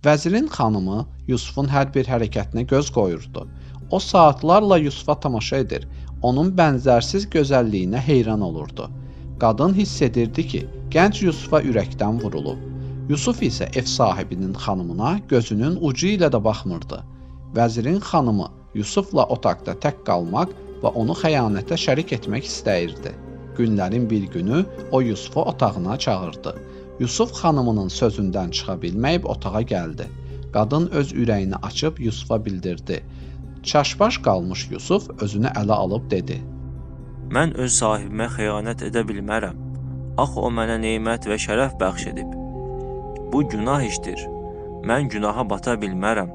Vəzirin xanımı Yusufun hər bir hərəkətinə göz qoyurdu. O saatlarla Yusufa tamaşa edir, onun bənzərsiz gözəlliyinə heyran olurdu. Qadın hiss edirdi ki, gənc Yusufa ürəkdən vurulub. Yusuf isə ev sahibinin xanımına gözünün ucu ilə də baxmırdı. Vəzirin xanımı Yusufla otaqda tək qalmaq və onu xəyanətə şərik etmək istəyirdi. Günlərin bir günü o Yusufu otağına çağırdı. Yusuf xanımının sözündən çıxa bilməyib otağa gəldi. Qadın öz ürəyini açıb Yusufa bildirdi. Çaşbaş qalmış Yusuf özünü ələ alıb dedi: Mən öz sahibimə xəyanət edə bilmərəm. Axı o mənə nemət və şərəf bəxş edib. Bu günah işdir. Mən günaha bata bilmərəm.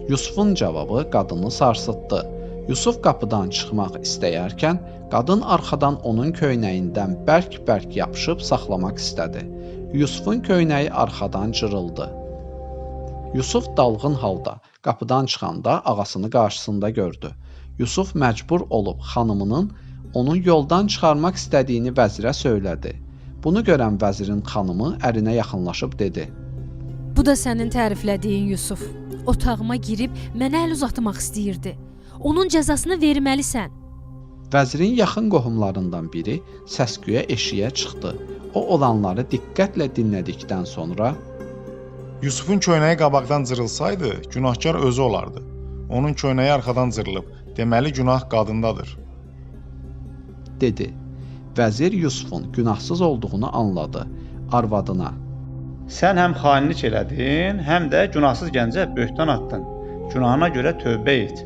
Yusufun cavabı qadını sarsıtdı. Yusuf qapıdan çıxmaq istəyərkən, qadın arxadan onun köynəyindən bərk-bərk yapışıb saxlamaq istədi. Yusufun köynəyi arxadan cırıldı. Yusuf dalğın halda qapıdan çıxanda ağasını qarşısında gördü. Yusuf məcbur olub xanımının onu yoldan çıxarmaq istədiyini vəzirə söylədi. Bunu görən vəzirin xanımı ərinə yaxınlaşıb dedi: Bu da sənin təriflədiyin Yusuf. Otağıma girib mənə əl uzatmaq istəyirdi. Onun cəzasını verməlisən. Vəzirin yaxın qohumlarından biri səs-küyə eşiyə çıxdı. O olanları diqqətlə dinlədikdən sonra Yusufun köynəyi qabaqdan cırılsaydı, günahkar özü olardı. Onun köynəyi arxadan cırılıb, deməli günah qadındadır. dedi. Vəzir Yusufun günahsız olduğunu anladı. Arvadına: Sən həm xainlik elədin, həm də günahsız gəncə böhtan atdın. Günahına görə tövbə et.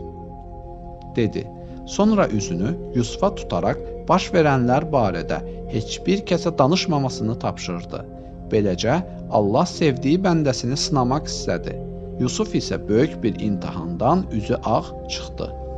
dedi. Sonra üzünü Yusufa tutaraq baş verənlər barədə heç bir kəsə danışmamasını tapşırdı. Beləcə Allah sevdiyi bəndəsini sınamaq istədi. Yusuf isə böyük bir imtahandan üzü ağ çıxdı.